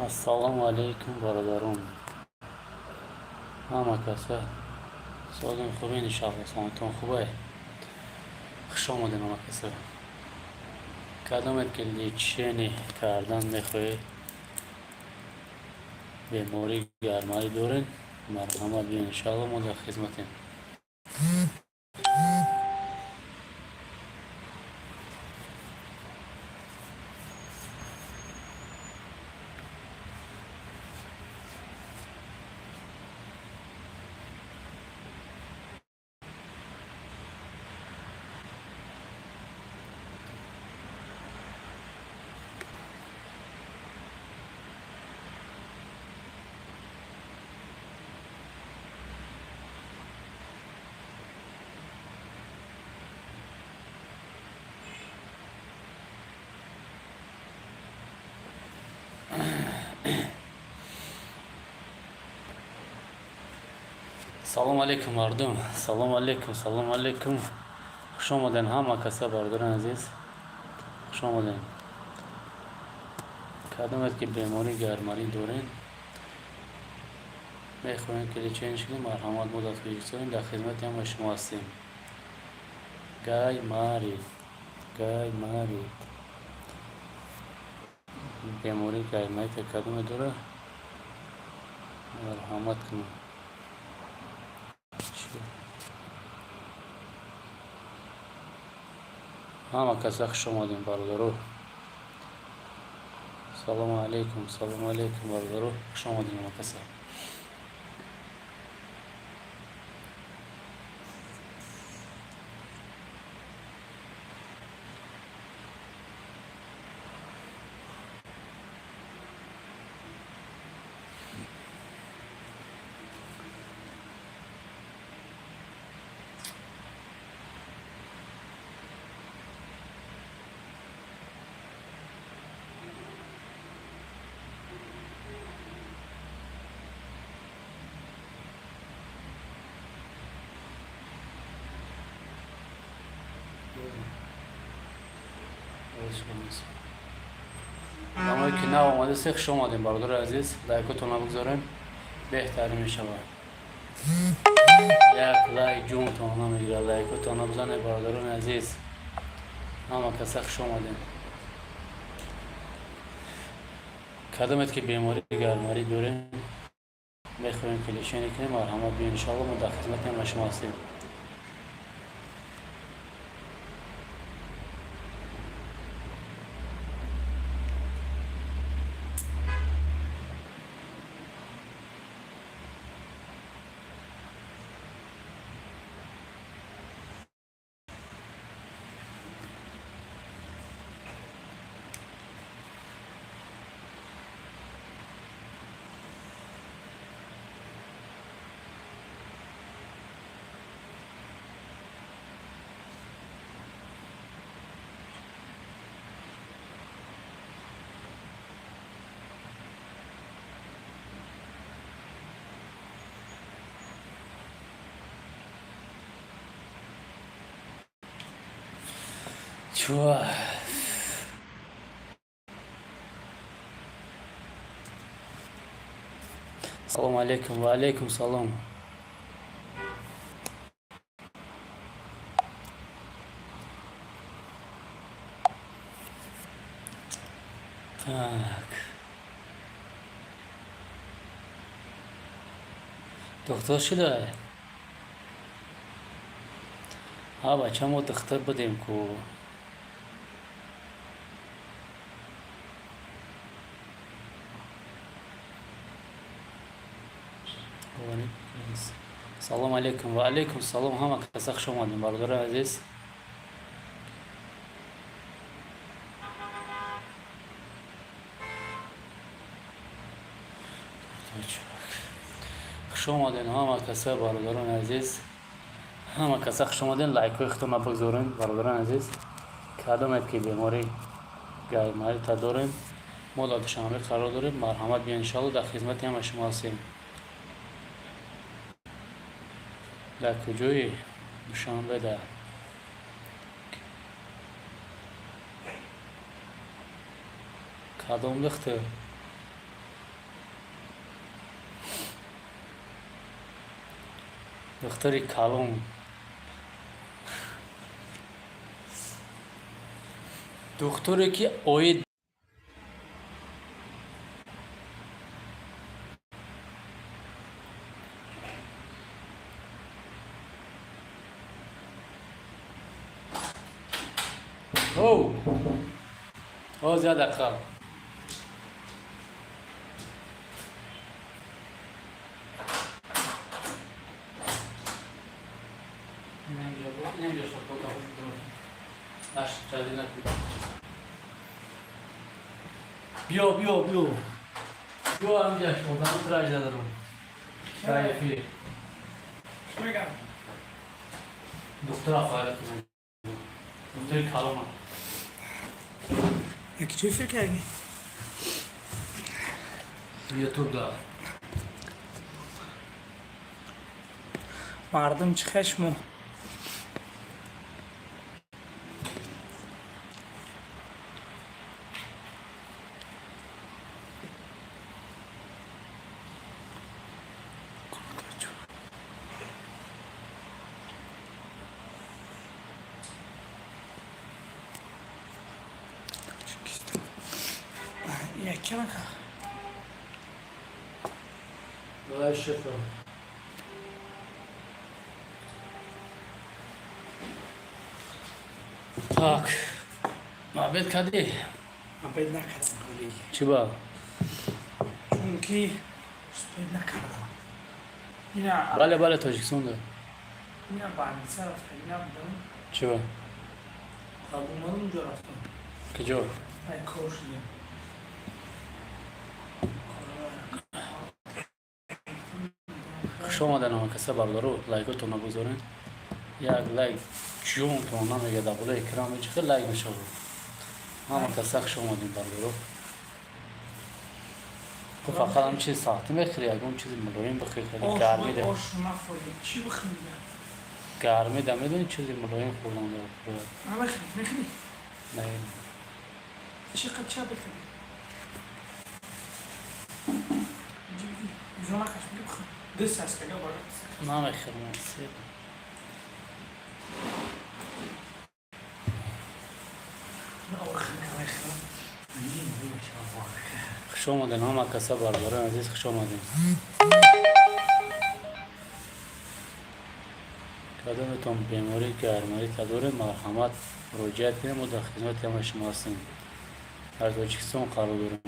Ассалому алайкум, бародарон, ҳама каса солим, хубен, иншалло, саломатон хубай. Хуш омадем, ҳама каса. Кадомед ки лечение кардан мехоҳед, бемории гайморит доред, марҳамат, биён, иншалло, мо дар хизматем. Салому алейкум, мардум, салому алейкум, салому алейкум. Хуш омаден, ҳама каса, бародарони азиз, хуш омаден. Кадомед ки бемории гайморит дорен, мехоҳем ки лечение кунем, марҳамат, мо дар Тоҷикистонем, дар хизмати ҳамаи шумо ҳастем. Гайморит, гайморит, бемории гайморита кадоме дора, марҳамат кунед. Ҳама каса хуш омадем, бародаро. Салому алейкум, салому алейкум, бародаро, хуш омадем, ҳама каса. Одамое ки нав омадасе, хуш омадем, бародари азиз. Лайкотонро бигзорем, беҳтарин мешавад. Як лайк ҷонтон намегирад, лайкотонро бизанед, бародарони азиз. Ҳама каса хуш омадем. Кадомед ки бемории гайморит дорем, мехоҳем ки лечение кунем, марҳамат, биён, иншалло, мо дар хизмати ҳамаи шумо ҳастем. Чуа. Салому алейкум, ва алейкум салом. Так. Духтур шуда? Ҳа, бача, мо духтур будем ку. Салому алейкум, ва алейкум салом, ҳама каса хуш омадем, бародари азиз. Хуш омадем, ҳама каса, бародарони азиз, ҳама каса хуш омадем. Лайкҳои худтонро бигзорем, бародарони азиз. Кадомед ки бемории гайморита дорем, мо дар Душанбе қарор дорем, марҳамат, биён, иншалло, дар хизмати ҳамаи шумо ҳастем. Дар куҷои Душанбе? Да кадом духтур? Духтури калон. Духтуре ки оид Оу! Оз як дақиқа. Биё, биё, биё. Биё, ҳамҷа одам траҷ дорам. Кайфи. Мегам. Духтура фарқ. Духтури калона. Яки чӣ фикр кардӣ? Ютуб да. Мардум чӣ хешмо? Якенака. Давай шифр. Так. Обед кардӣ? Обед накардам, коллеги. Чӣ ба? Чунки успеть накардам. Ина Бале, бале, Тоҷикистон да. Ина больница рафтам, ина будам. Чӣ ба? Омадам, унҷо рафтам. Куҷо? Ай, кор шудем. Хуш омадан ҳама каса, бародаро, лайкотонро гузорен. Як лайк ҷонтон намега, дар болои экран чӣ хел лайк мешавад. Ҳама каса хуш омадем, бародаро. Ту фақат ҳам чизи сахтӣ мехӯри, ягон чизи мулоим бихӯри, хеле гармӣ да. Ош нафоидем. Чӣ бихӯрем? Гармӣ да, медонӣ, чизи мулоим хӯрдан дар. Намехӯрӣ, мехӯрӣ? Не. Чӣ қад ча бихӯрӣ? Бигӣ, накаш, бигӣ бихӯр. Дӯст аст, ага барат. Намехӯрам. Сер. Намехӯрам. Хуш омадем ҳама каса, бародарони азиз, хуш омадем. Кадометон беморӣ гармарӣ доред, марҳамат, муроҷиат кунед, мо дар хизмати ҳамаи шумо ҳастем. Дар Тоҷикистон қарор дорем.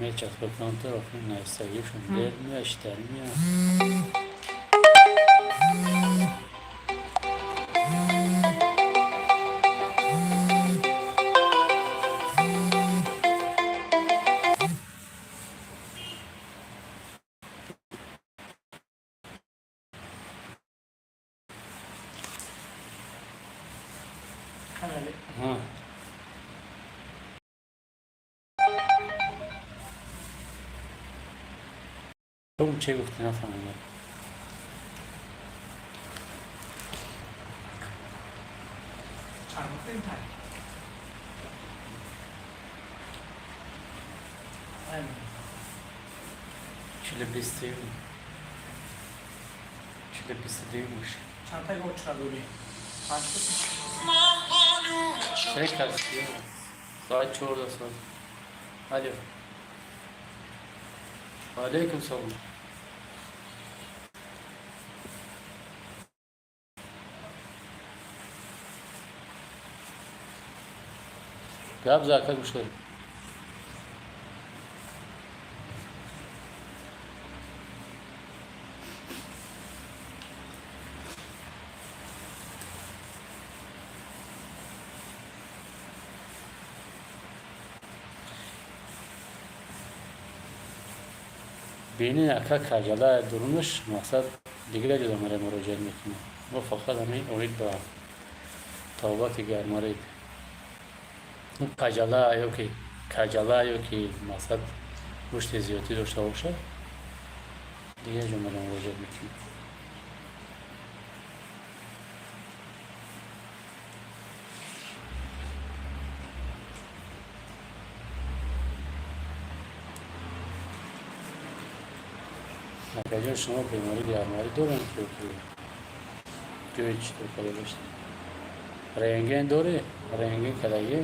Мечаспад тарафи нависагишон дер мея, штар мея. Канале. Ҳа. Ту чӣ гуфтӣ, нафаҳмидам. Чанд гуфтем тай? Ай, 40 21. 40 22 муш. Чанд тай очра дорӣ? Панҷ та? Се кас. Соат 14 соат. Алё. Алейкум салом. Гап за, ака, гӯш дорем. Бинин, ака, кажала дурунаш мақсад дигар ҷода мара муроҷиат мекунем. Мо фақат ҳамин оид ба табобати гармарид. Каҷала ё ки каҷала ё ки мақсад гӯшти зиёдӣ дошта бошад, дигар ҷо мера муроҷиат мекунем. Акаҷон, шумо беморӣ гармарӣ дорем ки ҷои чӣ тор када бошед? Рентген дорӣ? Рентген кадагӣ?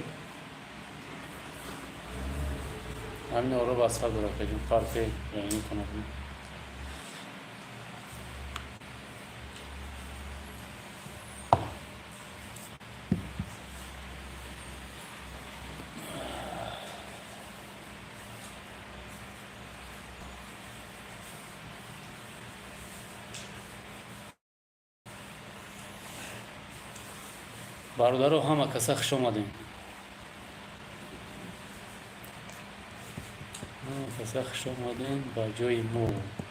Ҳамин оро басфа дор, акаҷон, фарқи рентген кунад. Бародаро, ҳама каса хуш омадем, ҳама каса хуш омадем ба ҷои мо,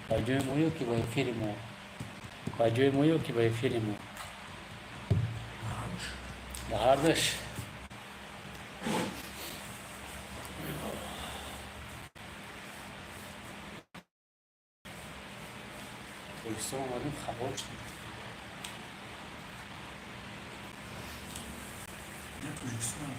ба ҷои мо ё ки ба эфири мо, ба ҷои мо ё ки ба эфири мо, ба ҳардаш. Тоҷикистон омадем, хабор шудем. Тоҷикистон.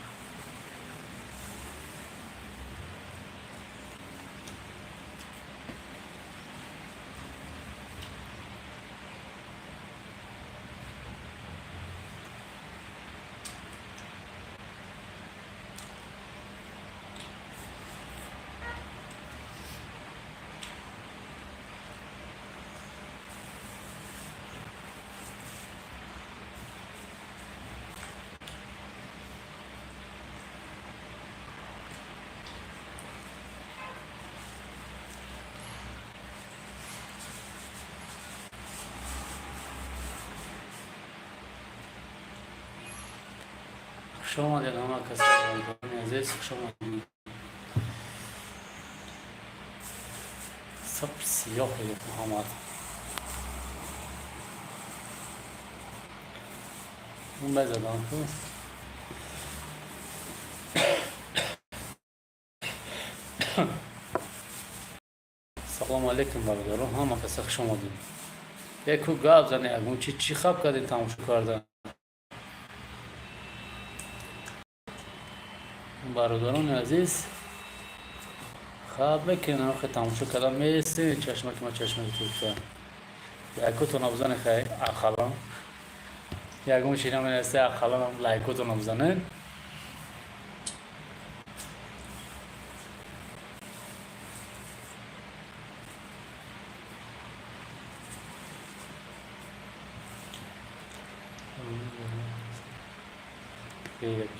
Хуш омадед, ҳама каса, бародарони азиз, хуш омадед. Саб сиёҳ Муҳаммад мезадам ку. Салому алейкум, бародарон, ҳама каса хуш омадед. Яку гап зане, ягон чи чӣ хаб кардем, тамошо карда. Бародарони азиз, хаб мекунем, охи тамошо карда месин. Чашмаки ма, чашмаки турка, лайкотона бизане. Хай, ақаллан ягон чи наменасе, ақаллан лайкотона бизанед.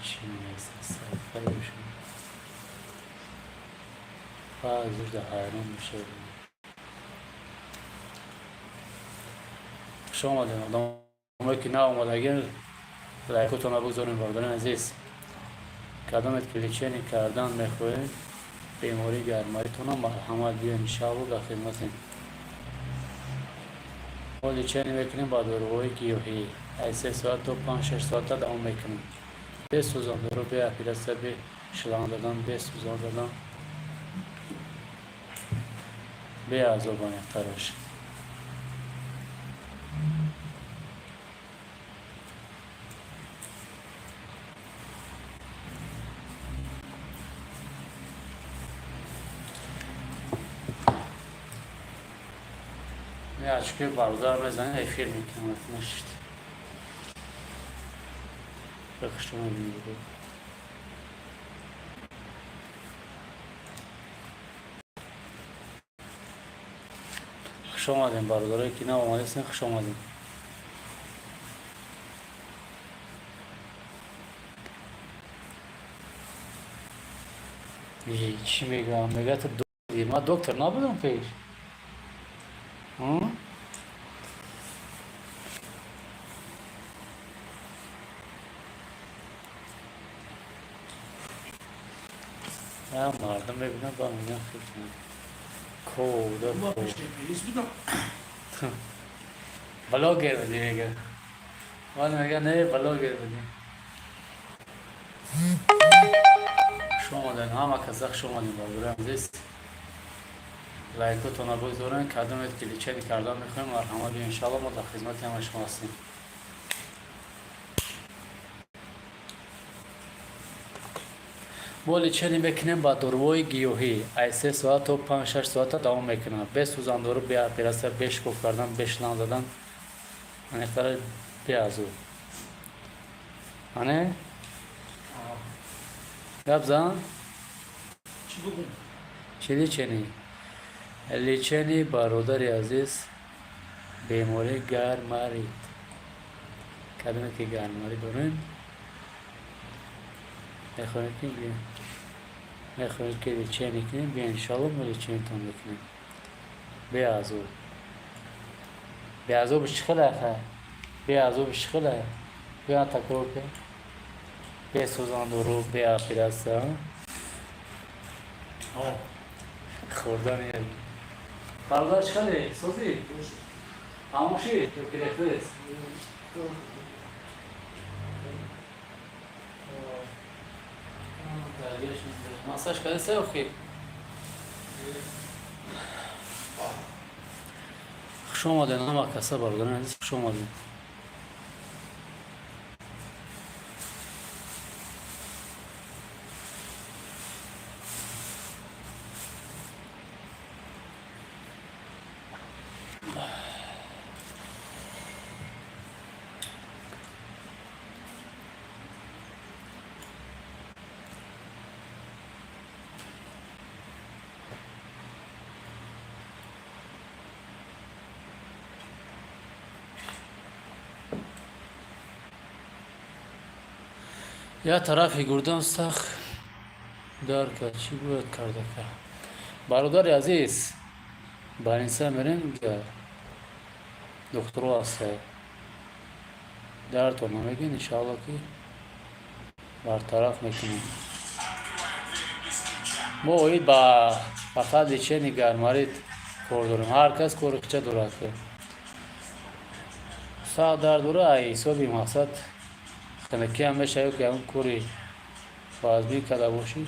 Чӣ менависад? Баъзурда ҳайрон мешавем. Хуш омадем, одамое ки наомадагин, лайкотона бигзорем. Бародарони азиз, кадомет ки лечение кардан мехоҳед бемории гармаритона, марҳамат, биёед, иншаалло, дар хидматем. Мо лечение мекунем ба доруҳои гиёҳӣ, аз 3 соат то 5-6 соата давом мекунем, бе сӯзондору, бе оператсия, бе шланг задан, бе сӯзон задан, бе азоб аниқтараш. Очки бародар мезанед, эфир мекунам. Нашид, хуш омадед. Хуш омадем, бародарое ки нав омадастен, хуш омадем. Чӣ мегӯям? Мега ту ман доктор набудам пеш. М? Я мардум мебинам, ба мегӯям, фикр кода. Ма пеш пеш будам. Блогер будӣ, мега. Ман мега, не, блогер будӣ. Омаден, ҳама каса хуш омадем, бародари азиз. Лайкотона бигзорен. Кадомед ки лечение кардан мехоҳем, марҳамат, иншалло, мо дар хизмати ҳамаи шумо ҳастем. Мо лечение мекунем ба доруҳои гиёҳӣ. Ай 3 соат то 5-6 соата давом мекунад, бе сӯзандору, бе оператсия, бе шикоф кардан, бе шланг задан, анеқтара беазоб. Ане, гап зан. Чӣ бигӯм? Чӣ лечение? Лечение, бародари азиз, бемории гайморит. Кадоме ки гайморит дорем, мехоҳем ки лечение кунем, бия, иншалло, мо лечениятон мекунем беазоб. Беазоби чӣ хеле аха? Беазоби чӣ хеле? Бия, такрор кун. Бе сӯзандору, бе оператсия. Хӯрдани. Бародар, чӣ хеле? Созӣ? Ҳамошӣ ё ки рехтест? Массаж кардеса охир? Хуш омадем, ҳама каса, бародарони азиз, хуш омадем. Як тарафи гурдам сахт дард кард, чӣ бояд карда кард? Бародари азиз, больница мерем, духтуро ҳаста, дардтон намегӯед, иншоалло, ки бартараф мекунем. Мо оид ба фақат лечение гайморит кор дорем. Ҳар кас кори хича дорад. Сахт дард дора, ай ҳисоби мақсад хунукиам мешавад, ки ҳамн кори вазмин карда бошӣ,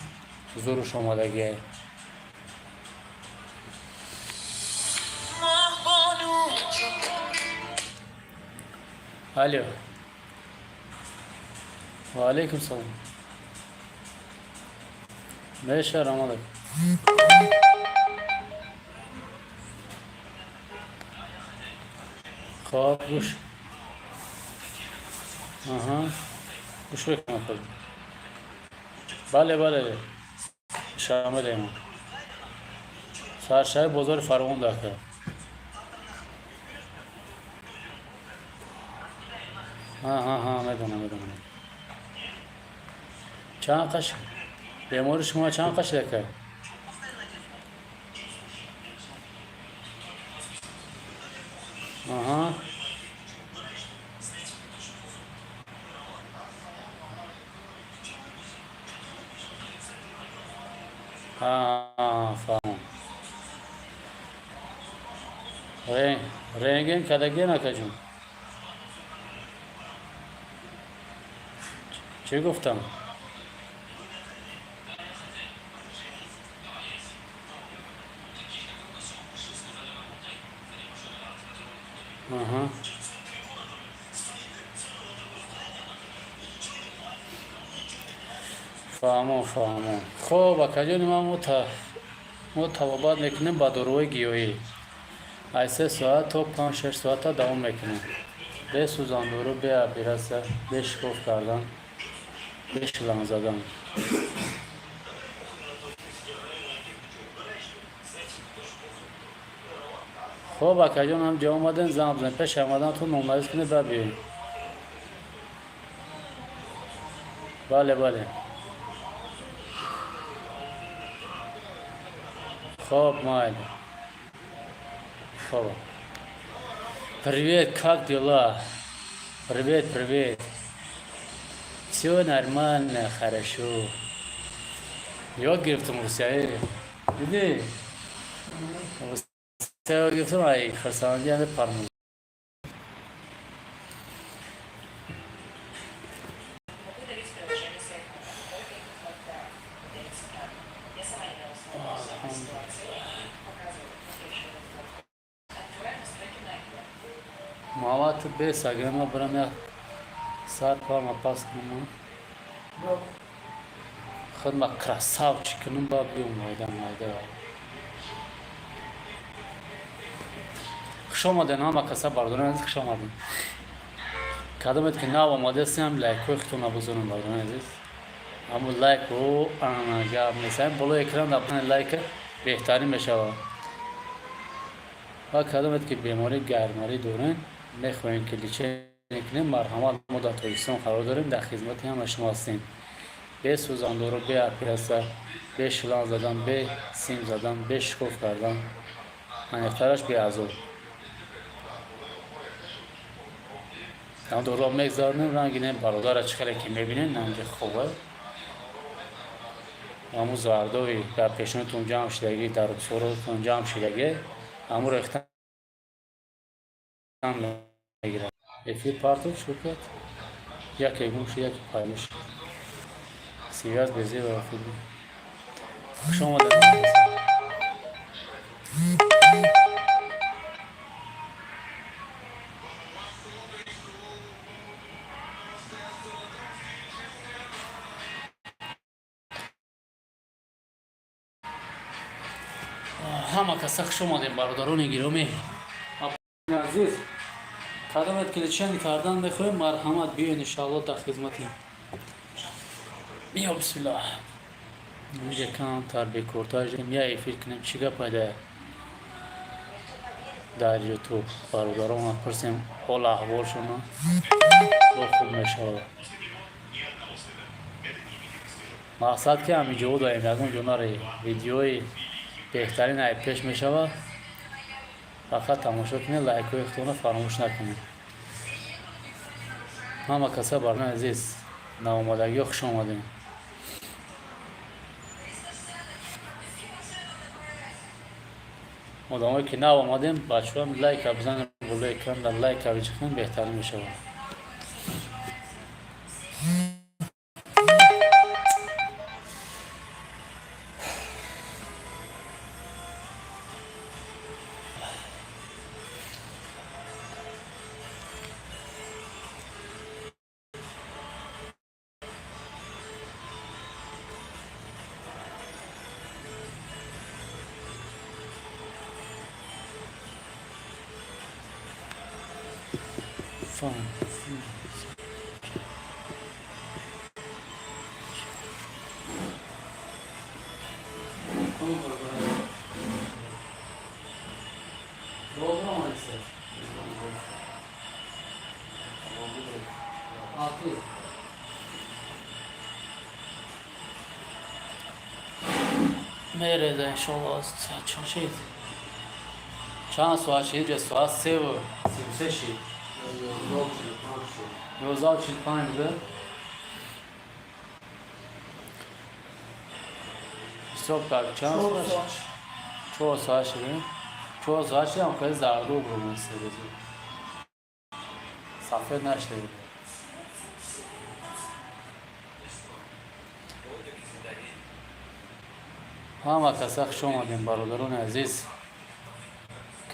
зуруш омадагиае. ماه‌بانو. Алё, ва алайкум салом. Меша, рамадак. Хоб, гӯш, аҳа, гӯш мекунам худ. Бале, бале, шамилем. Саршаҳри бозори Фарғон дака. Ҳа, медонам, медонам. Чанд қаш бемори шумо, чанд қаш дака? Аҳа, фаҳмам. Рентген кардагиен, акаҷон? Чӣ гуфтам? Аҳа, фаҳмон, фаҳмон. Хоб, акаҷони ман, мо табобат мекунем ба доруҳои гиёҳӣ. Аз 3 соат то 5-6 соата давом мекунем, бе сӯзандору, бе оператсия, бе шикоф кардан, бе шланг задан. Хоб, акаҷон, ҳам ҷо омадем, занг бизанед. Пеши омаданатон номнавис кунед, баъд биёед. Бале, бале. Хоб, майли. Хоб. Привет, как дела? Привет, привет. Все нормально, хорошо. Ёд гирифтам русияи, дидӣ? Русия ёд гирифтам, ай хурсандӣ ҳаме пармуз. Могу удалить приложение с iPhone. Только их. Муҳаммад, ту бес агар ма бирам як сар парма пас кунам, худма красавчик кунам, ба биём майда майда. Хуш омаден ҳама каса, бардоран азиз, хуш омаден. Кадомед ки нав омадастем, лайкҳои худтонро бузорем, бардоран азиз. Ҳамун лайк о ана гап нест. Ҳамин болои экран дар лайк беҳтарин мешавад. Ва кадомед ки бемории гармарӣ дорен, мехоҳем ки лечение кунем, марҳамат, мо дар Тоҷикистон қарор дорем, дар хизмати ҳама шумо ҳастем. Бе сӯзандору, бе оператсия, бе шланг задан, бе сим задан, бе шикоф кардан, аниқтараш беазоб. Доруро мегзаронем, ранги не бародара чӣ хеле ки мебинем, ранги хубе. Ҳамун зардови дар пешонатон ҷамъ шудагӣ, дар руксоротон ҷамъ шудагӣ, ҳамун рехтан мегирад. Эфир партов шуд кард, яке гум шуд, яке пайдо шуд. Связь безева рафид. Хуш омадед. Ҳама каса хуш омадем, бародарони гиромӣ азиз. Кадомед ки лечение кардан мехоҳем, марҳамат, биёед, иншаалло, дар хизматем. Биё, бисмиллаҳ. Инҷа камтар бекортар я эфир кунем, чӣ гап пайда дар Ютуб, бародарона пурсем ҳол аҳволшона, бо хуб мешавад. Мақсад ки ҳамин ҷо даем, ягон ҷо наре, видеои беҳтарин ай пеш мешавад. Фақат тамошо кунед, лайкҳои худтонро фаромӯш накунед. Ҳама каса, бародари азиз, навомадагиҳо, хуш омадем. Одамое ки нав омадем, бачаҳо, лайка бизанем, болои экран дар лайка биҷиқем, беҳтарин мешавад. Фан. Doldu mu işte? Altı. Мереда, иншолло, чанд шид? Чанд соат шид? Ҷа соат 3:33 шид. 11:45 буда. Ҳисоб кард, чанд соат? 4 соат шид. 4 соат шид, ҳам хеле зардо буд, сафед нашида буд. Ҳама каса хуш омадем, бародарони азиз.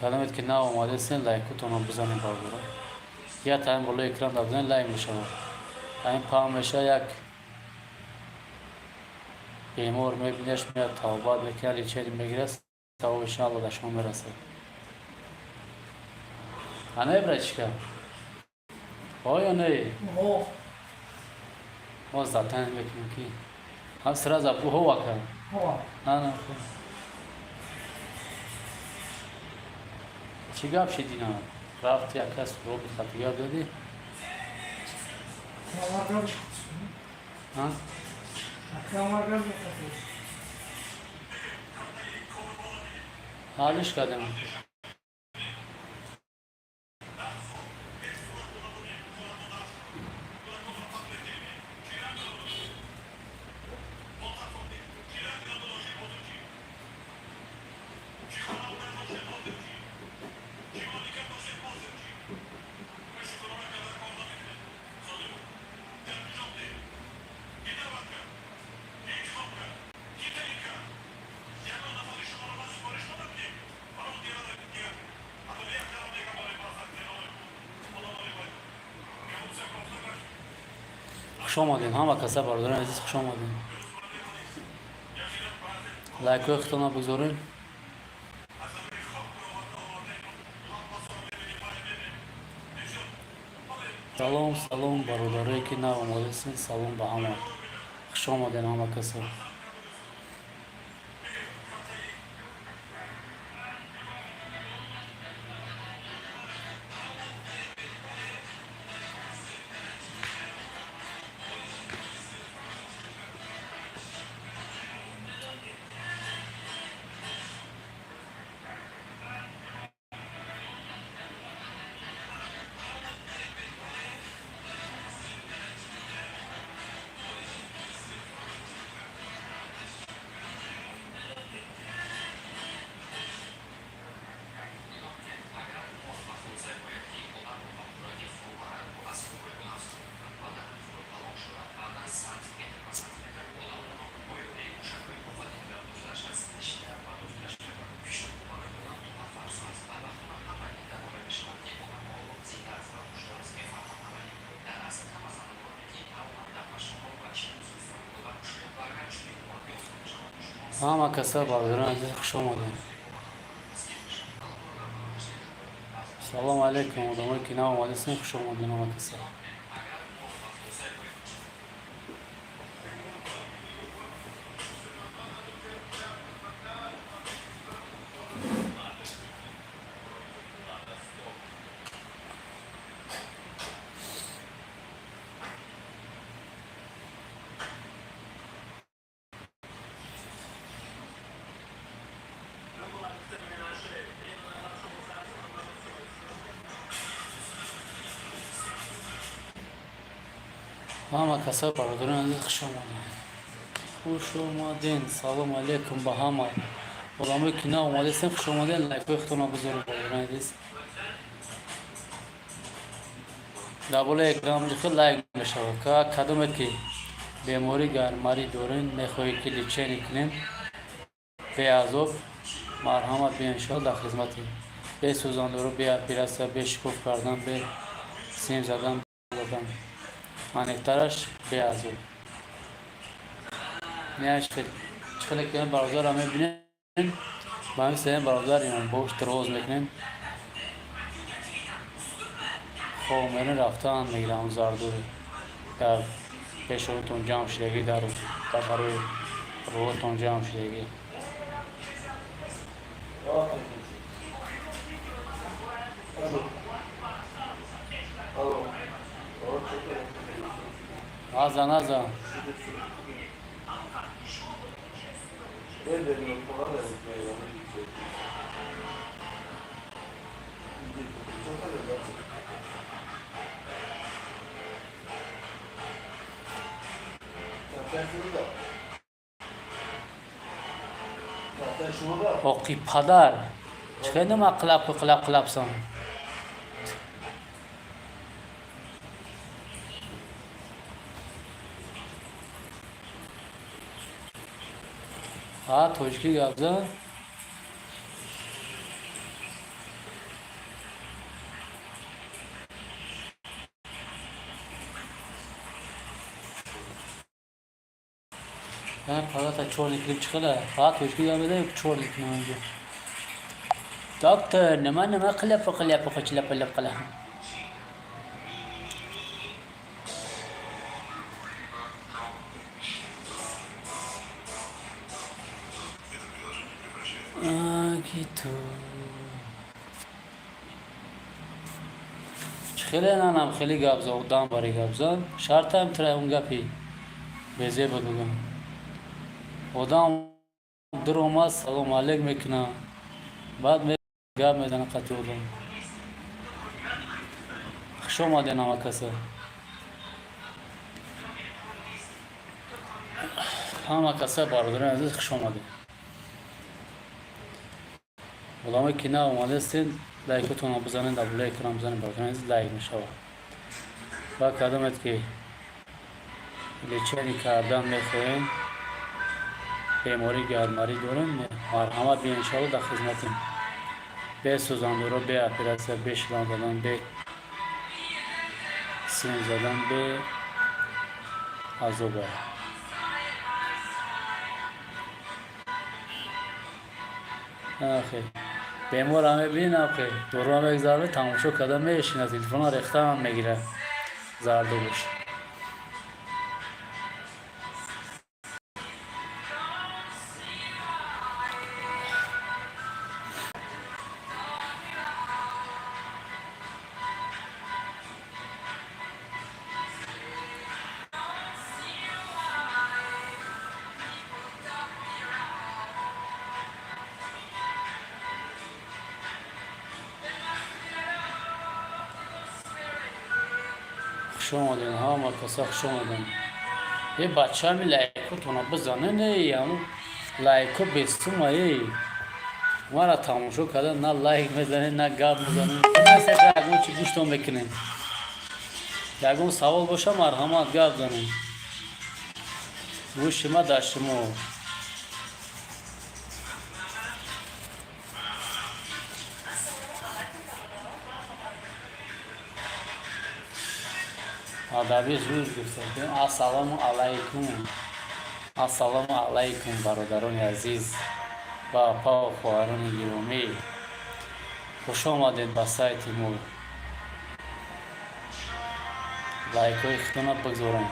Кадомед ки нав омадастен, лайкотонро бизанем, бародарон. Як тайм болои экран да бизанед, лайк мешавад. Ҳамин паҳн мешавад, як бемор мебинеш, меяд, тавбат мекунад, лечение мегирад, савоб иншаалло дар шумо мерасад. А не, братишка? Ҳо ё не? Ҳо. Мо затан мекунем ки ҳам сразу ҳо ака. Ҳо. Ана хуб. Чӣ гап шид ина? Рафти яка суроби хати гап дадӣ? Камаргар. Ҳа? Камаргар. Ҳаллиш кардем. Хуш омадем, ҳама каса, бародарони азиз, хуш омадем. Лайкҳои худтонро бигзорем. Салом, салом, бародарое, ки нав омадастед, салом ба ҳама, хуш омадем, ҳама каса. Ҳама каса, бародарони азиз, хуш омадем. Салому алейкум, одамое, ки нав омадастед, хуш омадем, ҳама каса. Ҳама каса, бародарони азиз, хуш омадем, хуш омадем. Салому алейкум ба ҳама одамое, ки нав омадастед, хуш омадем. Лайкҳои худтонро бигзоред, бародарони азиз. Дар болои экран хел лайк мешавад. Кадоме ки беморӣ гармарӣ дорем, мехоҳед, ки лечение кунем беазоб, марҳамат, биё, иншоалло, дар хизматем. Бе сӯзандору, бе оператсия, бе шикоф кардан, бе сим задан, аниқтараш, беазоб. Хеле ки бародарро мебинем, ба ҳамин сабаб бародар бош дароз мекунем, хоб мерем, рафтан мегирам. Зардури дар пешовитон ҷамъ шудагӣ, дар барои рӯҳотон ҷамъ шудагӣ. Алло. Наза, наза. Ben de bir falan da gitmeye. Zaten şurada. Zaten şurada. Оқи падар, чӣ нема қилаб қилаб қилабсан? Ҳа, тоҷикӣ гап зан. Падарта чор никунем, чӣ хела? Ҳа, тоҷикӣ гап мезанем, чор никунем инҷо. Доктор, нима нима қиляб қиляб қиляб қиляб қила? Ки ту чӣ хеле нанам, хеле гап зад, дам бари гап зад. Шартам тра он гапи безеба бугам. Одам дуромад, салому алейк мекуна, баъд гап мезана қати одам. Хуш омадем, ҳама каса, ҳама каса, бародарони азиз, хуш омадем. Одамое, ки нав омадастед, лайкотонро бизанед, дар болои экран бизанед, бародарони азиз, лайк мешавад. Ва кадомед ки лечение кардан мехоҳем, беморӣ гармарӣ дорем, марҳамат, биё, иншоалло, дар хизматем. Бе сӯзандоро, бе оператсия, бе шланг задан, бе сим задан, бе Азоба. Ахе. Бемора мебинин, ахе. Доруа мегзаре, тамошо карда мешина, телефона рехтаам мегира. Зардобуш. Хуш омадем, ҳама каса хуш омадем. Е, бачаами, лайкотона бизане, не ям лайко бесума е. Мара тамошо карда, на лайк мезане, на гап мезане. Ягон чи гӯштон мекунем. Ягон савол боша, марҳамат, гап занем. Гӯши ма дар шумо. Адаби зуд гуфтем. Ассалому алайкум. Ассалому алайкум, бародарони азиз ва апаву хоҳарони гиромӣ. Хуш омадед ба сайти мо. Лайкҳои худтона бигзорем.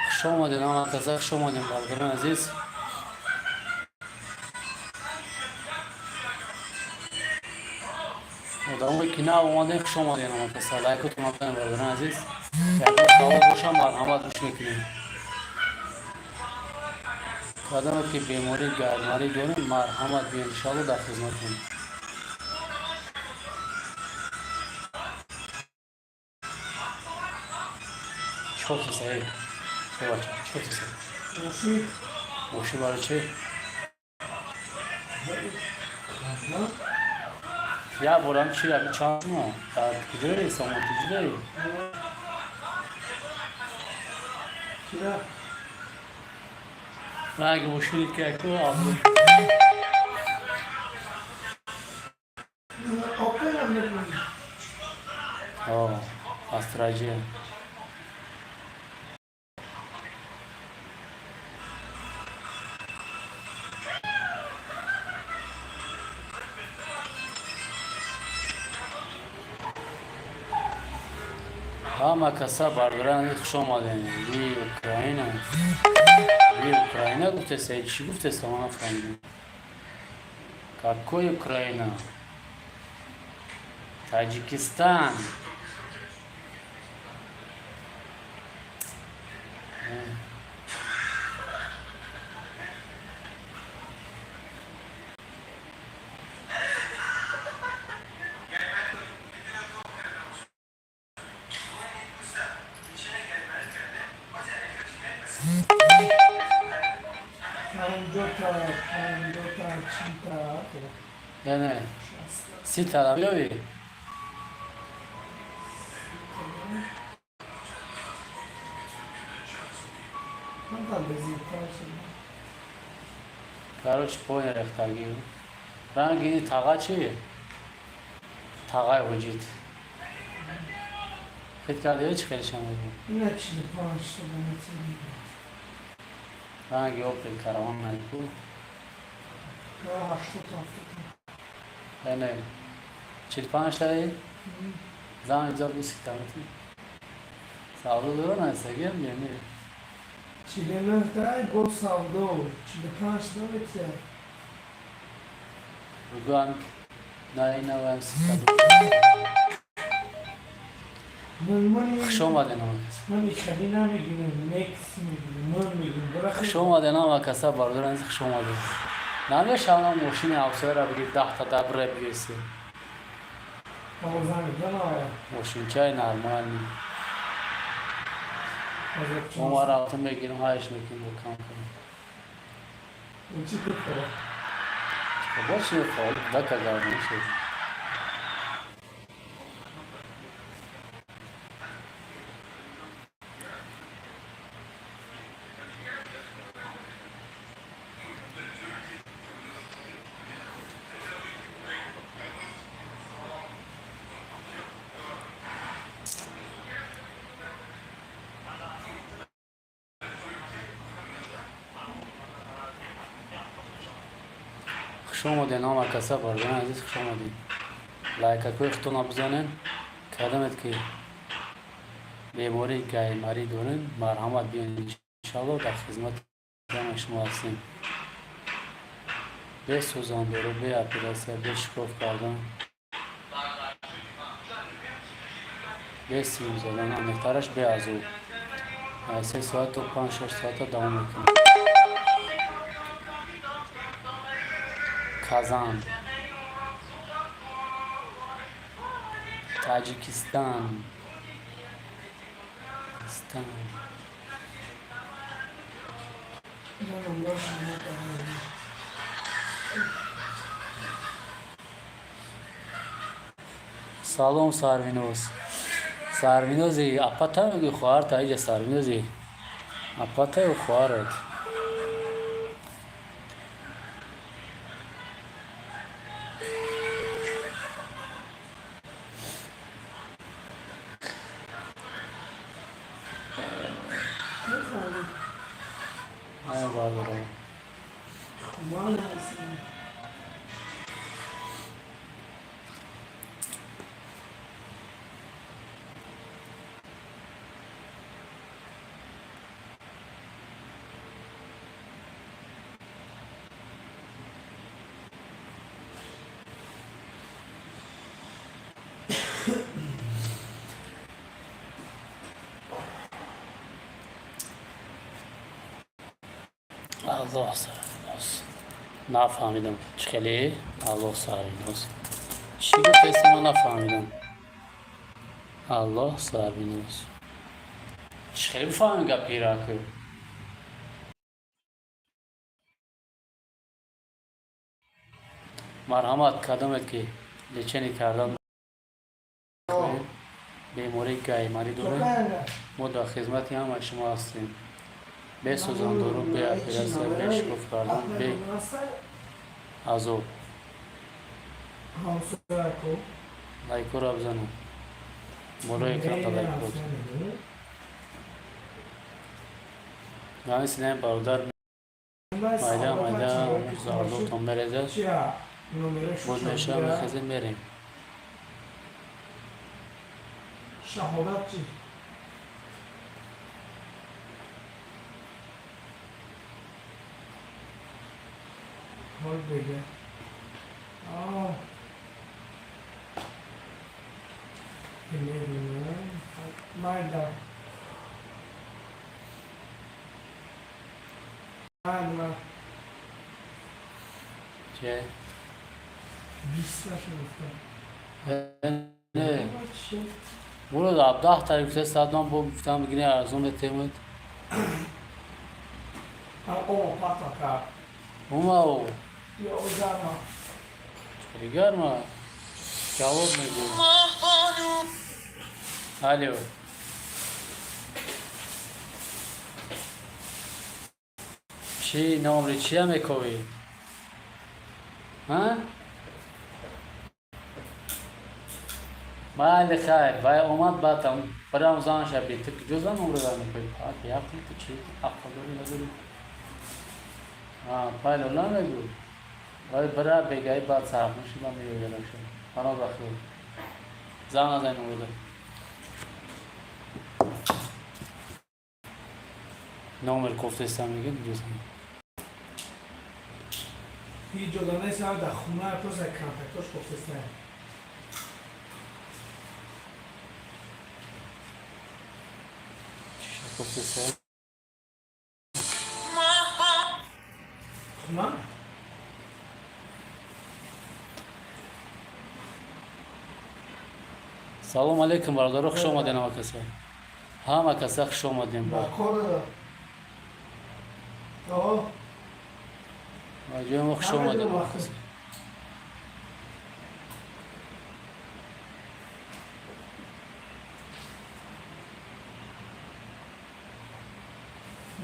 Хуш омадед, ҳама каса хуш омадем, бародарони азиз. Одамое ки нав омадем, хуш омадем, ҳама каса. Лайкотон бизанед, бародарони азиз. Ягон савол боша, марҳамат, гӯш мекунем. Кадоме ки бемории гардмарӣ дорем, марҳамат, биёед, иншоалло дар хизматем. Чикор киса, э? Э, бача, чикор киса? Мошин. Мошин барои чи? На? Як борам чи яки чанд мо? Дар куҷое? Сомонтиҷидае? Чира? Ранги мошине ки яку аб Опера мекунӣ. О, Астраҷия. Ҳама каса, бародарани, хуш омадем. Ви Украина. Ви Украина гуфтеса, чӣ гуфтеса, ман нафаҳмидам. Какой Украина? Таҷикистан. 50-та, 50-та, 40-та. Не, не. 30-та меёвӣ? Камтар безебтар шуда. Короче, понял, рехтагӣ. Ранги ини таға чи? Тағаи ҳуҷит. Хит карди, чӣ хеле шамоди? Ина 45 та метавонӣ. Ранги Опел Караван найку. 80, 70. Не, не. 45 таи? Зан иҷоб биситамати. Савдо дора найсагиам ё не? 49 тай бо савдо, 45 та метия. Бугӯам На, ина 300. Хуш омаден ҳама кас. Ман хеле намегирам, некс мегирам, ман мегирам. Бара. Хуш омаден ҳама каса, бародари азиз, хуш омаден. Намешавам, мошини ҳамсояра бигир, 10-та дабре бигирси. Овоза мегирам. Мошинчаи нормальный. Мо рафтам, мегирам, ҳайш мекунем, бо кам кунем. Чӣ кор? Больше да, казал, шуд. Хуш омаден ҳама каса, бародарони азиз, хуш омадед. Лайкакҳои худтонро бизанед. Кардамед ки бемории гайморӣ дорем, марҳамат, биёед, иншалло, дар хизмати ҳамаи шумо ҳастем. Бе сӯзандору, бе оператсия, бе шикоф кардан, бе сим задан, амиқтараш бе азоб. Аз 3 соат то 5-6 соата давом мекунад. Казан, Таҷикистан, Стан. Манам бошам. Салом, Сарвиноз. Сарвинози апата мегӯи, хоҳарта иҷа, Сарвинози апатаю хоҳарат. Мехоҳам. Ая, бародарам. Ман ҳастам. Аллоҳ Сарвиноз. Нафаҳмидам, чӣ хеле? Аллоҳ Сарвиноз. Чӣ гуфтеси, ман нафаҳмидам. Аллоҳ Сарвиноз. Чӣ хеле бифаҳмем гапи ираку? Марҳамат, кардамед ки лечение кардан бемории гайморӣ дорем. Мо дар хизмати ҳамаи шумо ҳастем. Бе сӯзандору, бе оператсия, бе шикоф кардан, бе азоб. Лайкҳоро бизанед. Болои экранта лайкҳо. Ҳамин синаи бародар майда майда зардотон мерезад. Боз мешава, мехезем, мерем. Шаҳодат чӣ? Ҳол бега. А. Майда. Майда. Че? 20-та шуд. Не. Буро, 17 та гуфта садам, бо гуфтам, бигири, арзон метемад. О, патака. Умао. Ё гарма. Гарма. Ҷавоб мегӯ. Алло. Чӣ номри чия мековӣ? Ҳа? Майли, хайр, вай омад, баъдам барам зан шаби. Ту куҷо зан номро мекоӣ? Беақл, ту чӣ ақл дорӣ, надорӣ? А, пайло намегӯ. Вай бира бегаи, баъд сархӯшида меоядаша. Пано ба хел. Зан назай номрода. Номер кофтеста мегӯ, куҷо зан? Ҳеҷ ҷода нест, дар хона просто контактош кофтеста. Кофтеста? Хона? Салом алейкум, бародаро, хуш омадем ҳама каса. Ҳама каса хуш омадем. Ба кор о. Ба ҷои мо хуш омадем ҳама каса.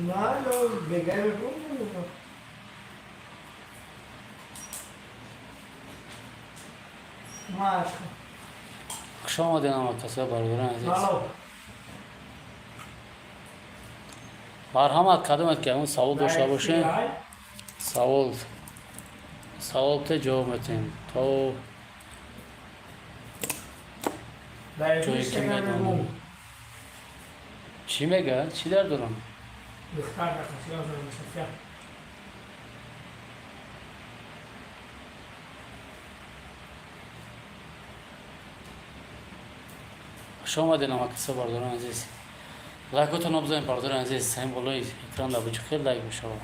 На, бегай мекунам. Машка. Хуш омадем ҳама каса, бародарони азиз. Алло. Марҳамат, кадомет ки ягон савол дошта бошед, савол те ҷавоб метиҳем то ҷое ки медонем. Чӣ мега? Чӣ дард дорам? Духтар дақиқа. Хуш омадем ҳама каса, бародарони азиз. Лайкотонро бизанед, бародарони азиз, ҳамин болои экран дар буҷи хеле лайк мешавад.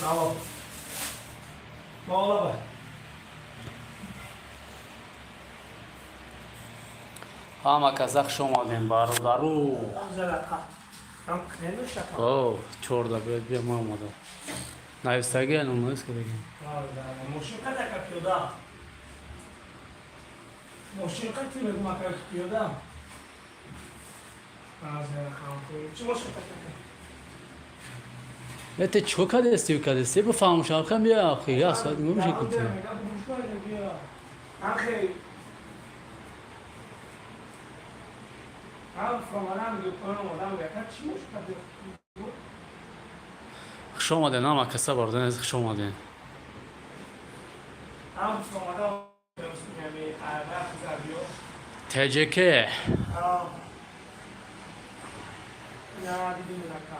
Алло. Бола ба. Ҳама каса хуш омадем, бародару. О, чорда биёд, бия, ма омадам. Навистаги навис кардагӣ. Мошин қадака пиёда. Мошин қати мегум ака пиёда. Чӣ мошин қадака? Эте чӣ кардести, кардести? Бифаҳмам шавқа бия ахи, як соат мемоши ки ту. Ахи. Ам фромадам гӯ омадам га чӣ мошин қадака? Хуш омадем ҳама каса, бародарони азиз, хуш омадем. Ам фромадам ями араб забиё. ТЖК. На дидим нака.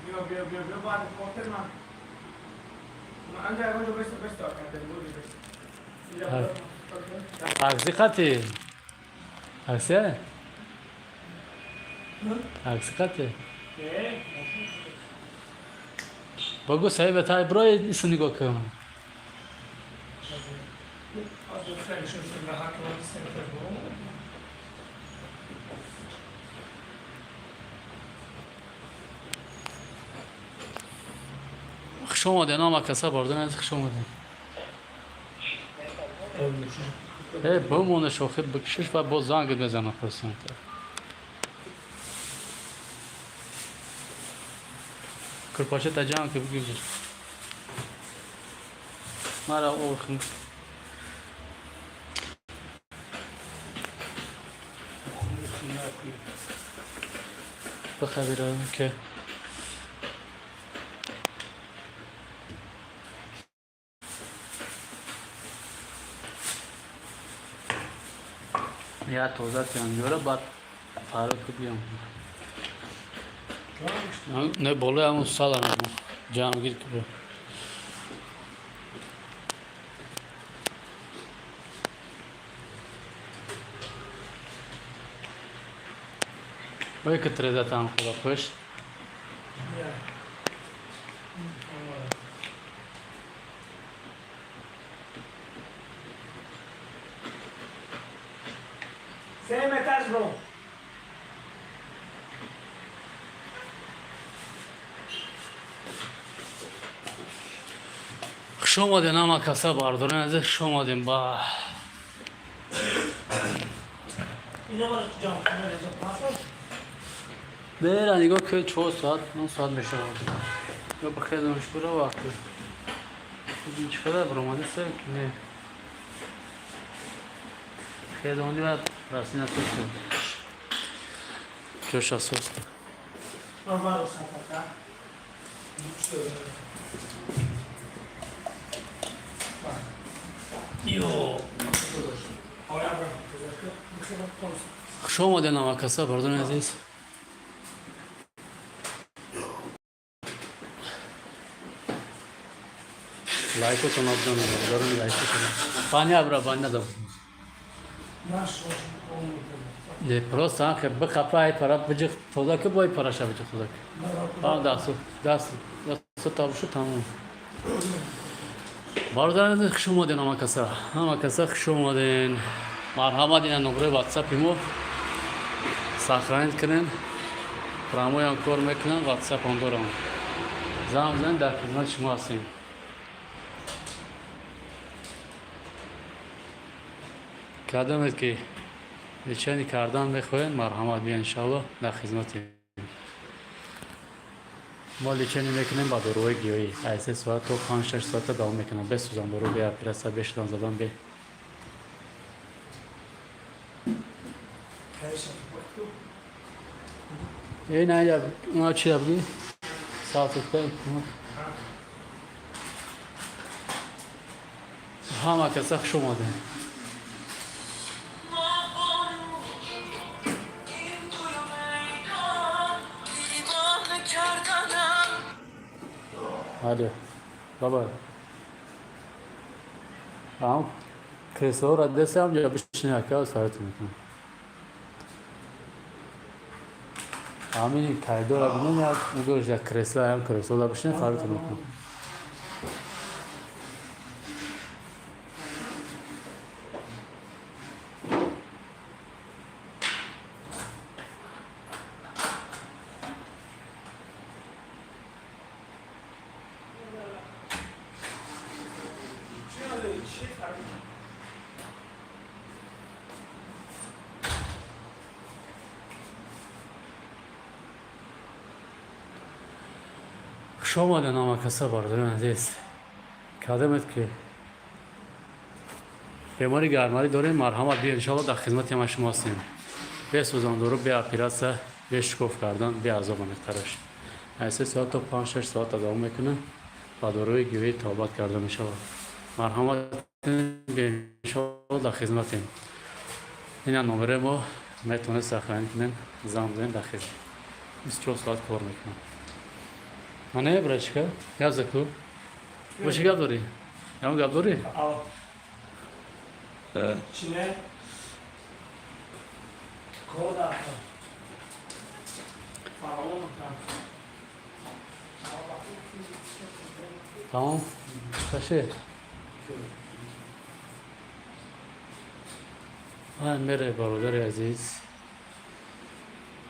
Биё, биё, биё, биё, баъд хотир ман. Анҷа ягон ҷо беста, беста, карда буди беста. Такси қати? Такси? Такси қати? Багу саиба тай брои исм нигоҳ кун. Аз хеле шуд раҳат сентер бу. Хуш омадем ҳама каса, бародарони азиз, хуш омадем. Э, бимоне шохи бикшиш ва боз зангит мезанам процента. Курпачата ҷамъ ки бигир. Мара охин. Бихабира ки я тоза тианҷора, баъд фарод ки биям. Не, болои ҳамун сала ҷамъ гир ки бо. Ой, ки трезатам худо хуш. Я. Сем этаж бро. Хуш омадем ҳама каса, бародарони азиз, хуш омадем ба. Ино бара ҷамъ кунад. Бера нигоҳ ки 4 соат, 9 соат мешавад. Ё бихезамш бура вақти. Чӣ қадар баромада се ки не. Хезонди ва расина суст. Ҷоша суст. Нормал сафата. Ё. Оя бро. Хуш омаден, ҳамакаса, бародари азиз. Лайкотон абдона, бародарон, лайкотон. Баня бра, баня да. Не, просто анхе бихапай пара биҷиқ тоза ки бой параша биҷиқ тоза ки. А дасту даст дасту табшу тамом. Бародарон азиз, хуш омаден ҳамакаса. Ҳамакаса хуш омаден. Марҳамат, ина номерои ватсапи мо сохранить кунен. Прамоям кор мекунам, ватсапам дорам. Занг бизанед, дар хидмати шумо ҳастем. Кадомед ки лечение кардан мехоҳед, марҳамат, бия, иншалло, дар хизмати мо. Лечение мекунем ба доруҳои гиёҳӣ. Аз 3 соат то 5-6 соата давом мекунам, бе сӯзандору, бе оператсия, бе шидан задан, бе ина чи бги салфетка. Ҳама каса хуш омадем. Алло, баба. Ам креслоро десам ҷо бишини, ака, сарат мекунам. Ҳамин коридора бинем, як угош як кресло, ям креслода бишини, фарқ мекунам. Хуш омаден, ҳамакаса, бародарони азиз. Кадомед ки бемори гармарӣ дорем, марҳамат, бия, иншалло, дар хизмати ҳама шумо ҳастем. Бе сӯзандору, бе оператсия, бе шикоф кардан, бе азоб аниқтараш. Аз 3 соат то 5-6 соата давом мекунад, ба доруи гиёҳӣ табобат карда мешавад. Марҳамат, иншалло, дар хизматем. Ина номерои мо, метавонед сохранить кунед, занг бизанед, дар хизмат 24 соат кор мекунам. Мане, братишка, гап заку. Бо чӣ гап дорӣ? Ягон гап дорӣ? Чине? Кода. Фараон. Тамом. Таше. Ай мере, бародари азиз.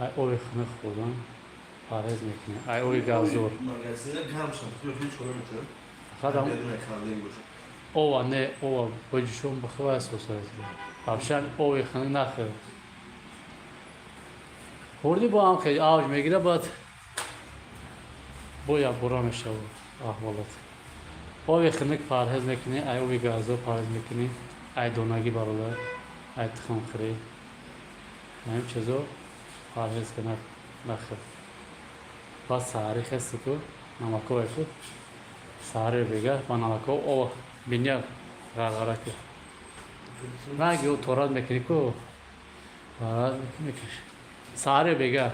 Ай оби хунук хӯрдан парҳез мекунӣ. Ай оби газдор. Магазина гарм шуд. Хеле чора мекунад. Фақат Бидуни хандинг боша. ова не, ова бо ҷӯшон бихӯр, асоса. Вообще оби хунук нахӯр. Хӯрдӣ, бо ҳам хеле авҷ мегирад, баъд бо якбора мешавад аҳволат. Оби хунук парҳез мекунӣ, ай оби газдор парҳез мекунӣ, ай донагӣ, бародар, ай тухмхӯрӣ. Ҳамин чизо парҳез кунад, нахӯр. Баъд саҳарӣ хести ку, намакове ку, саҳаре бега ба намако об биня ғарғара ку. Наги ӯ торат мекунӣ ку, ғарғара мекунӣ. Саҳаре бега.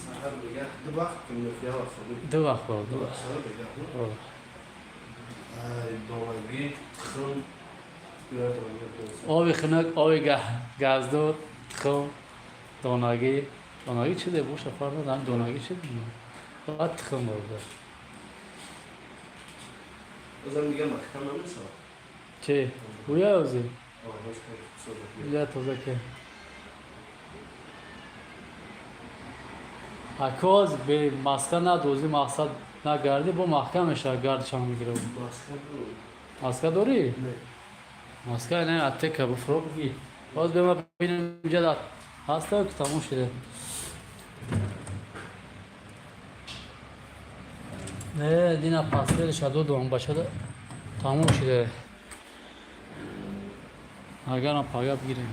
Саҳар бега ду вақт мефия вақт. Ду вақт бо, ду вақт. Саҳар бега. Ай донагӣ, тухм. Оби хунук, оби газдор, тухм, донагӣ. Донагӣ чизе боша, фарқ надорам, донагӣ чи? Баъд тухм, бародар. Бозам дига маҳкам намешавад. Чи? Гӯя ози? Я тоза ки. Акоз бе маска надозӣ, мақсад нагардӣ, бо маҳкам мешавад, гард чанг мегирад. Маска дорӣ? Маска не, аптека буфро бигӣ. Боз бема бинем, инҷа ҳаста ки тамом шуда. Не, дина пастелиша додам бачада, тамом шуда. Агарам пага бигирем.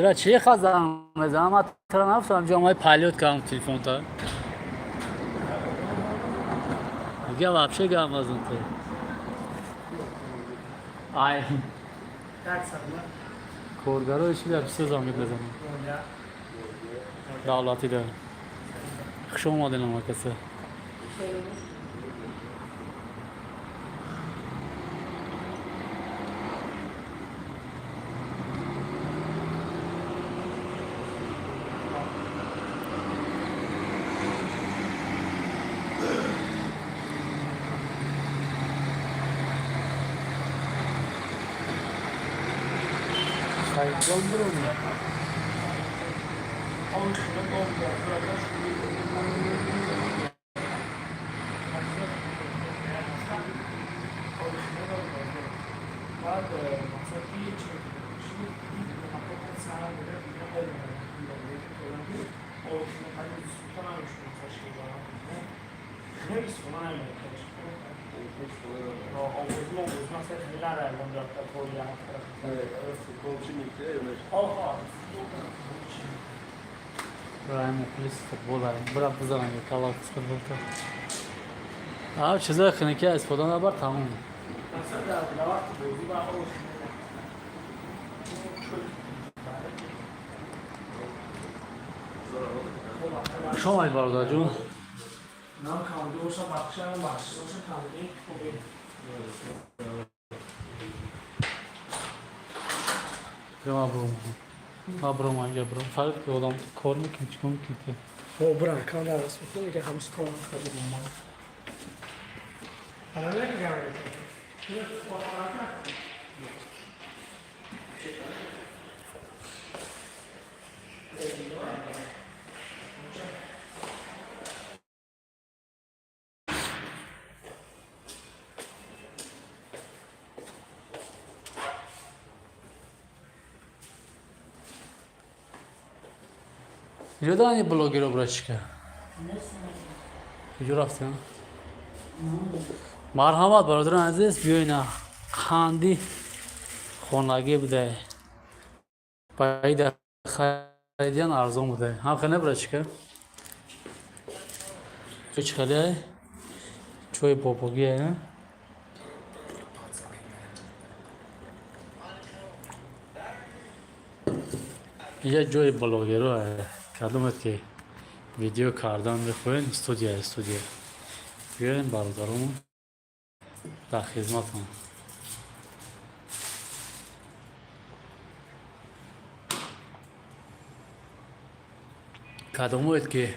Тира чӣ хазам мезанам? Ман тира нафтам, ҷо май палёт кардам телефонта. Дига вообще гап назан ту. Ай. Коргарои чи дар бисёр занг мезанам. Давлатӣ да. Хуш омадед ҳама каса. Раим мухлиси футбол, бира бизанам калак футболта. А чизои хинаки истифода набар, тамом. Хуш омадед, бародарҷон. Нам камди боша, бахшам бахш боша, камди хубе. Ма бром. Ма бром анҷа бром. Фарқ ки одам кор мекунӣ, чикор мекунӣ ту? О, бран, кам дар аст. Мекунӣ ки ҳамс кор мекунӣ. Ана не гам. Куҷо дани блогеро, братишка? Куҷо рафтем? Марҳамат, бародарони азиз, биёина, қанди хонагӣ буде. Баида харидиан арзон буде. Ҳам хеле, братишка? Чӣ хеле? Чойи бобогие. Инҷа ҷои блогеро, кадомет ки видео кардан мехоҳед, студия. Биёен, бародаромон дар хизматон. Кадомоед ки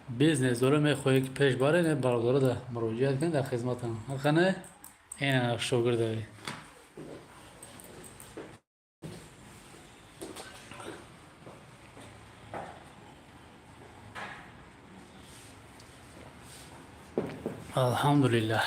бизнес дора, мехоҳед ки пеш баред, бародаро да муроҷиат кунед, дар хизматон. Ҳақане ина шогирдави. Алҳамдулиллаҳ.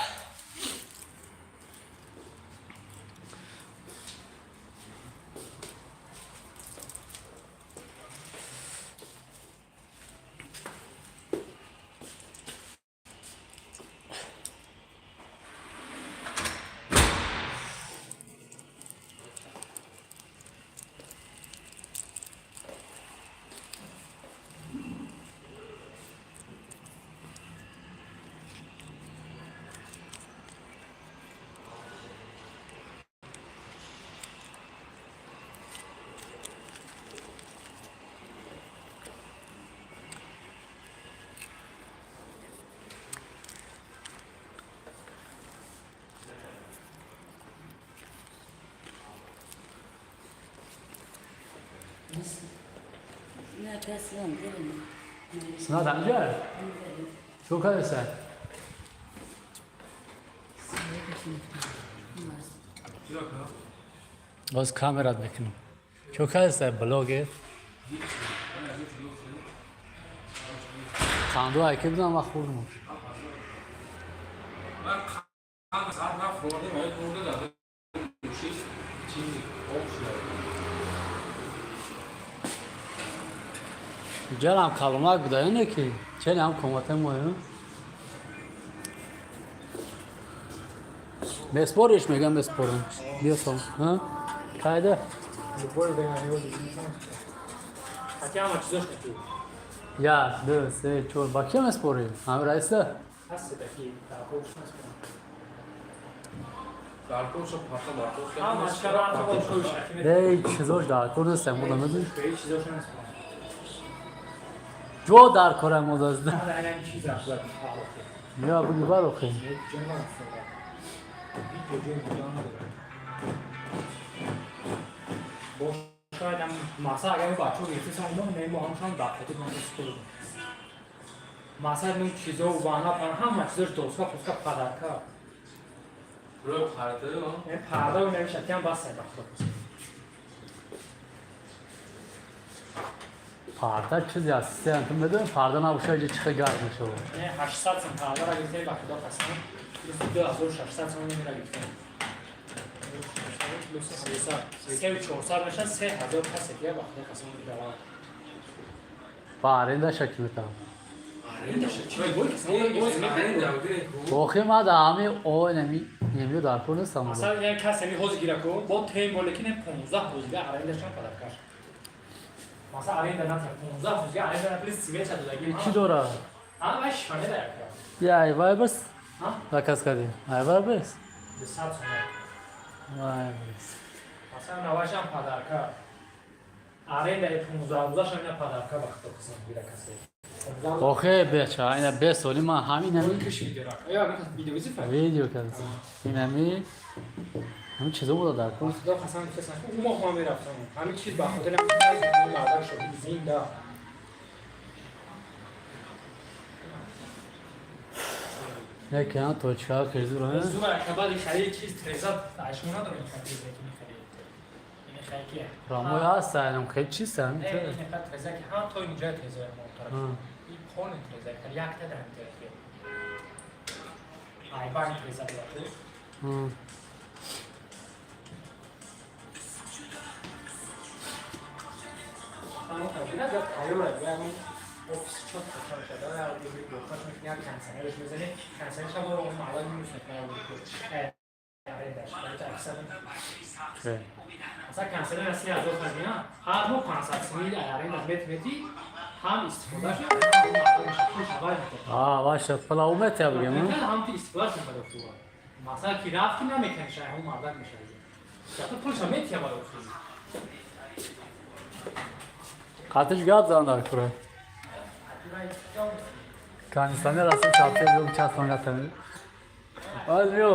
Сунат анҷа? Чо кардеса? Боз камерат мекунам. Чо кардеса, блогер? Қанду айки будам, ман хӯрдам. من سر نخورده باید برده داده چیز چیزی آب شده. Ҷалам каломак буда, не ки чели ҳам комате моем. Меспориш, мегам, меспорам. Биё, сом. Ҳа? Кайда? Любое время его не. Хотя ҳама чизош ки. Як, ду, се, чор. Ба кия меспорӣ? Ҳами раиса? Ҳаст таки даркор шуд. Даркор шо парта даркор. Ҳама чара шуд. Эй, чизош даркор нест, мода медонӣ? Ҳеҷ чизош нест. Ҷо даркора модазда. Ҳама чиз рафт. Я буги барохи. Шояд ҳам маса агар бачаҳо гирифтесам, мо не, мо ҳамшон дафъати мо спорим. Маса ну чизо вана пан ҳама чизош доска пуска падарка. Рӯй парда. Э, парда намешад, ям бас ба худо. Парда чизи ассистент медонӣ, парда набошад, иҷа чӣ хел гарм мешавад. Не, 800 сом парда ра гирифтем, ба худо қасам. Плюс 2600 сом мера гирифтем. Плюс 800, 3400 мешад, 3000 касе ки ба худо қасам мегирам. Ба аренда шакл метавон. Аренда чӣ бой Аренда. Охи ма да ҳами о нами немиё даркор нестам. Масалан, як кас ҳами ҳозир гира ку, бо тем болекин 15 рӯзга арендашон падаркаш. Масалан, аренда натя 15 рӯзга аренда на, плюс свеча додаги. Чӣ дора? А вай шифане да яка. Я айвай бас. Ҳа? Заказ кардем. Айвай бас. 200 сом. Вай бас. Масалан, навашам падарка. Аренда 15 рӯзаш ҳамина падарка, ба худо қасам, гира касе. Охе беча, ина бесоли ман ҳамин ҳами Киш видео ра. Я видео визифа. Видео кардам. Ин ҳами ҳами чизо буда даркор. Худо қасам, гуфтасан, ӯ моҳ ман мерафтам. Ҳамин чиз ба хотир ҳамин мардак шуд зинда. Яке ҳам точка кирзура. Зура кабади харид чиз треза айшмо надорем, треза ки мехарид. Ин хай ки. Рамои ҳаст, айнам хел чист ҳами. Не, ин хай треза ки ҳам то инҷа треза мо тараф. Ин полный треза ки якта дар инҷа ки. Ай банк треза буд. Ҳамон тараф да тайёр аст. Офис чот кашон шуда, я дигар як консерваш мезанем, консерваш ҳам он маълум нест, на арендаш. Масалан, консерваш аз 3000 хазина, ҳар моҳ 500 сомонӣ арендаш мети, ҳам истифода шуд, ҳам маълум мешавад, пулш аввал метавад. А, ваша пала уметя бигем. Ҳам ти истифода шуд барои хуб. Масалан, ки рафти намекунӣ, шай ҳамон мардак мешавад. Зато пулша метия барои хуб. Қатиш гап зан даркора. Кондиционер аст, чапте бигем, часпон гатами. Аз биё.